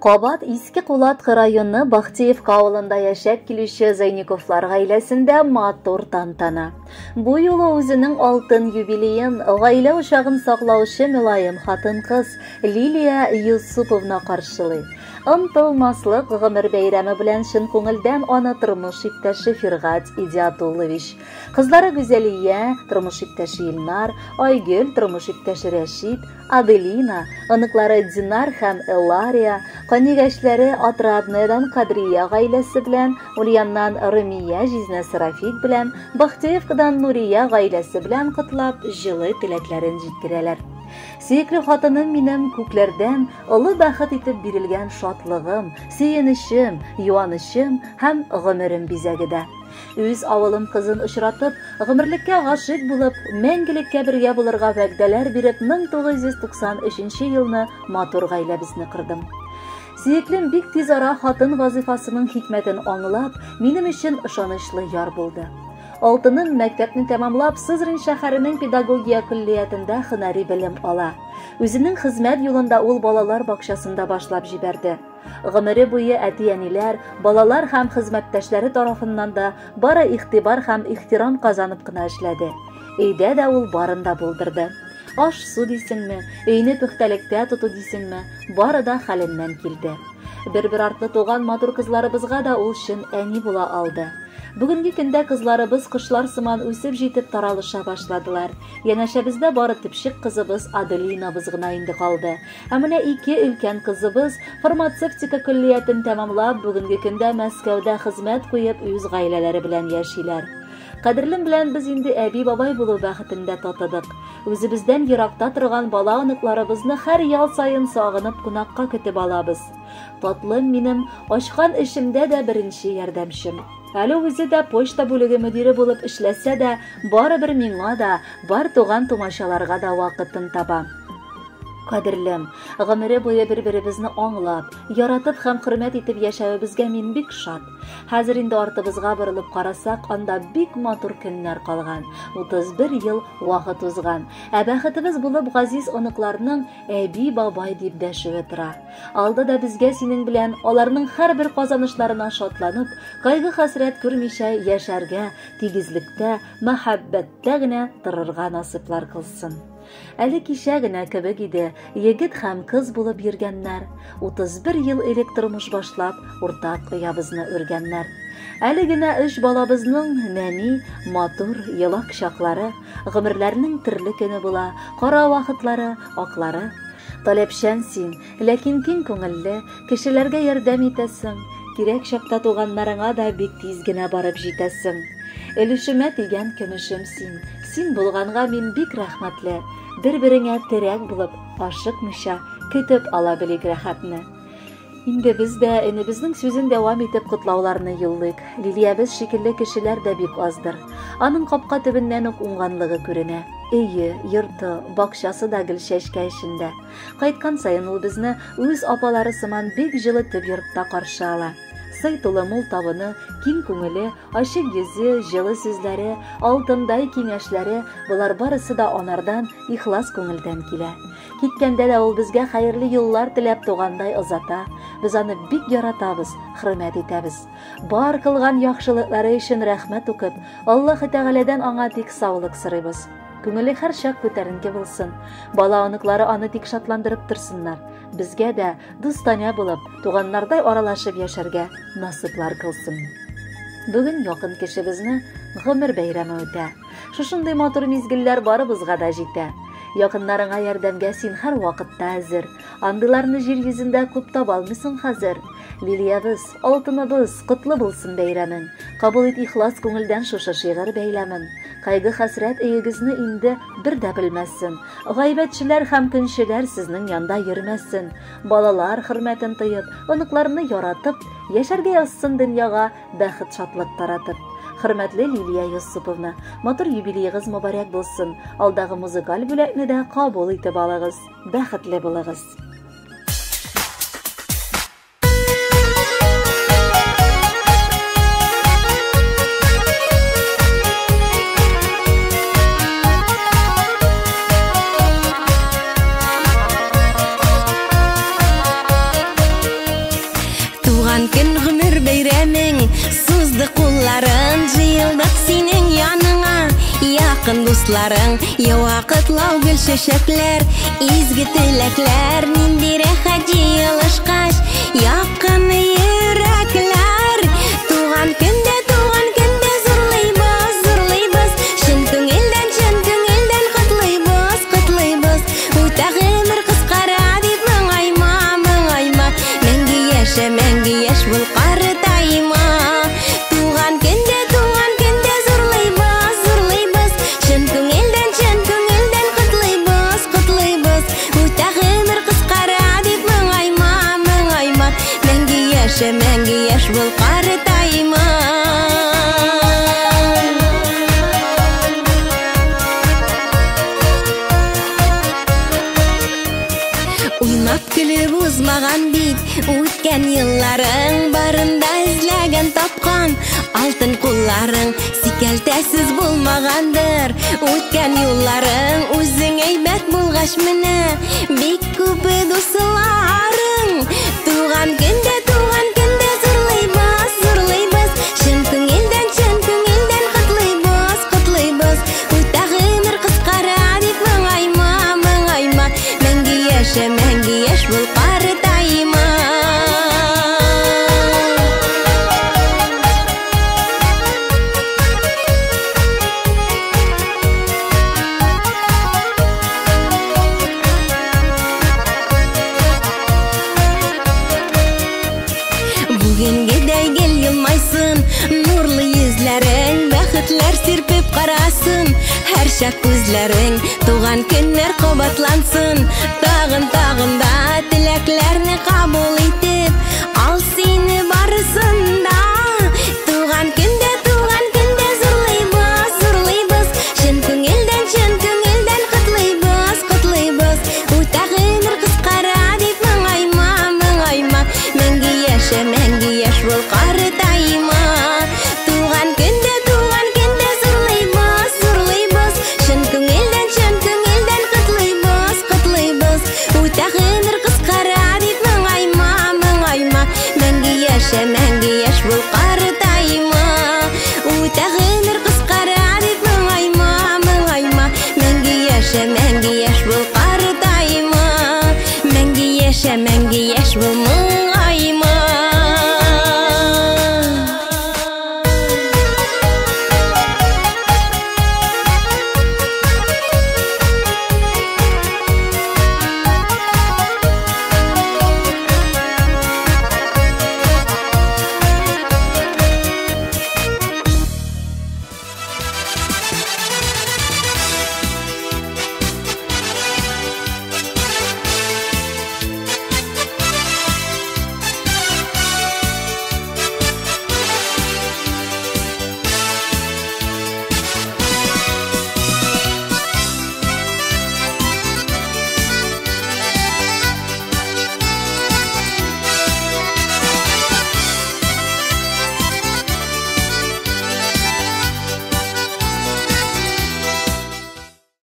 Кабат Иске Кулаткы районы Бахтеевка авылында яшәп килүче Зайниковлар гаиләсендә матур тантана. Бу юлы үзенең алтын юбилеен гаилә учагын саклаучы мөлаем хатын-кыз Лилия Юсуповна каршылый. Онытылмаслык гомер бәйрәме белән чын күңелдән аны тормыш иптәше Фиргать Идиатуллович, кызлары Гүзәлия, тормыш иптәше Илнар, Айгөл, тормыш иптәше Рәшит, Аделина, оныклары Динар һәм Элария, канигәчләре Отрадноедан Кадрия гаиләсе белән, Ульяннан Румия җизнәсе Рафик белән, Бахтеевкадан Нурия гаиләсе белән котлап, җылы теләкләрен җиткерәләр. Сөекле хатыным минем күкләрдән олы бәхет итеп бирелгән шатлыгым, сөенечем, юанычым һәм гомерем бизәге дә. Үз авылым кызын очратып, гомерлеккә гашыйк булып, мәңгелеккә бергә булырга вәгъдәләр биреп, 1993 елны матур гаиләбезне кордым. Сөеклем бик тиз ара хатын вазыйфасының хикмәтен аңлап, минем өчен ышанычлы яр булды. Алтыным мәктәпне тәмамлап, Сызрань шәһәренең педагогия көллиятендә һөнәри белем ала. Үзенең хезмәт юлында ул балалар бакчасында башлап җибәрде. Гомере буе әти-әниләр, балалар һәм хезмәттәшләре тарафыннан да бары игътибар һәм ихтирам казанып кына эшләде. Өйдә дә ул барын да булдырды. Аш-су дисеңме, өйне пөхтәлектә тоту дисеңме, бары да хәленнән килде. Бер-бер артлы туган матур кызларыбызга да ул чын әни була алды. Бүгенге көндә кызларыбыз кошлар сыман үсеп җитеп таралыша башладылар. Янәшәбездә бары төпчек кызыбыз Аделинабыз гына инде калды. Ә менә ике өлкән кызыбыз фармацевтика көллиятен тәмамлап, бүгенге көндә Мәскәүдә хезмәт куеп, үз гаиләләре белән яшиләр. Кадерлем белән без инде әби-бабай булу бәхетен дә татыдык. Үзебездән еракта торган бала-оныкларыбызны һәр ял саен сагынып кунакка көтеп алабыз. Татлым минем ачкан эшемдә дә беренче ярдәмчем. Әле үзе дә почта бүлеге мөдире булып эшләсә дә, барыбер миңа да, бар туган-тумачаларга да вакытын таба. Кадерлем, гомере буе бер-беребезне аңлап, яратып һәм хөрмәт итеп яшәвебезгә мин бик шат. Хәзер инде артыбызга борылып карасак, анда бик матур көннәр калган. 31 ел вакыт узган. Ә бәхетебез булып газиз оныкларның әби-бабай дип дәшүе тора. Алда да безгә синең белән аларның һәрбер казанышларына шатланып, кайгы-хәсрәт күрмичә яшәргә, тигезлектә, мәхәббәттә генә торырга насыйплар кылсын. Әле кичә генә кебек иде, егет һәм кыз булып йөргәннәр. 31 ел элек тормыш башлап, уртак оябызны үргәннәр. Әле генә өч балабызның нәни, матур, елак чаклары, гомерләрнең төрле көне була, кара вакытлары, аклары. Таләпчән син, ләкин киң күңелле, кешеләргә ярдәм итәсең, кирәк чакта туганнарыңа да бик тиз генә барып җитәсең. Өлешемә тигән көмешем син, син булганга мин бик рәхмәтле. Бер-береңә терәк булып, ашыкмыйча, көтеп ала белик рәхәтне. Инде без дә энебезнең сүзен дәвам итеп котлауларны юллыйк. Лилиябез шикелле кешеләр дә бик аздыр. Аның капка төбеннән үк уңганлыгы күренә. Өе, йорты, бакчасы да гел чәчкә эчендә. Кайткан саен ул безне үз апалары сыман бик җылы төп йортта каршы ала. Сый тулы мул табыны, киң күңеле, ачык йөзе, җылы сүзләре, алтындай киңәшләре, болар барысы да анардан, ихлас күңелдән килә. Киткәндә дә ул безгә хәерле юллар теләп тугандай озата. Без аны бик яратабыз, хөрмәт итәбез. Бар кылган яхшылыклары өчен рәхмәт укып, Аллаһы Тәгаләдән аңа тик саулык сорыйбыз. Күңеле һәрчак күтәренке булсын. Бала оныклары аны тик шатландырып торсыннар. Безгә дә дустанә булып, туганнардай аралашып яшәргә насыйплар кылсын. Бүген якын кешебезне гомер бәйрәме үтә. Шушындый матур мизгелләр барыбызга да җитә. Якыннарыңа ярдәмгә син һәр вакытта әзер. Андыйларны җир йөзендә күп таба алмыйсың хәзер. Лилиябез, алтыныбыз, котлы булсын бәйрәмең. Кабул ит ихлас күңелдән шушы шигырь бәйләмен. Кайгы-хәсрәт өегезне инде бер дә белмәсен. Гайбәтчеләр һәм көнчеләр сезнең янда йөрмәсен. Балалар хөрмәтен тоеп, оныкларны яратып, яшәргә язсын дөньяга бәхет-шатлык таратып. Хөрмәтле Лилия Юсуповна, матур юбилеегыз мөбарәк булсын. Алдагы музыкаль бүләкне дә кабул итеп алыгыз. Бәхетле булыгыз. Якын дусларың, ява котлау гөл чәчәкләр, изге теләкләр, нинди рәхәт җыелышкач, якын йөрәкләр. Туган көндә, туган көндә зурлыйбыз, зурлыйбыз, чын күңелдән, чын күңелдән котлыйбыз, котлыйбыз. Үтә гомер кыскара дип моңайма, моңайма, мәңге яшә, мәңге яшь бул, картайма. Туган көндә, туган көндә зурлыйбыз, зурлыйбыз, чын күңелдән, чын күңелдән котлыйбыз, котлыйбыз. Үтә гомер кыскара дип моңайма, моңайма, мәңге яшә, мәңге яшь бул, картайма. Уйнап көлеп узмаган бит үткән елларың, барында эзләгән тапкан алтын кулларың, сикәлтәсез булмагандыр үткән юлларың. Үзең әйбәт булгач менә бик күп дусларың. Туган көндә, туган көндә зурлыйбыз, зурлыйбыз, чын күңелдән, чын күңелдән котлыйбыз, котлыйбыз. Үтә гомер кыскара дип моңайма, моңайма, мәңге яшә, мәңге яшь бул, картайма. Бүгенгедәй гел елмайсын нурлы йөзләрең, бәхетләр сирпеп карасын һәрчак күзләрең. Туган көннәр кабатлансын, тагын, тагын да теләкләрне кабул итеп, ал сине барысын да. Туган көндә, туган көндә зурлыйбыз, зурлыйбыз, чын күңелдән, чын күңелдән котлыйбыз, котлыйбыз. Үтә гомер кыскара дип моңайма, моңайма, мәңге яшә, мәңге яшь бул, картайма. Туган көндә, туган көндә зурлыйбыз, зурлыйбыз, чын күңелдән, чын күңелдән котлыйбыз, котлыйбыз. Үтә гомер кыскара дип моңайма, моңайма, мәңге яшә, мәңге яшь бул, картайма. Үтә гомер кыскара дип моңайма, моңайма, мәңге яшә, мәңге яшь бул, картайма. Мәңге яшә, мәңге яшь бул,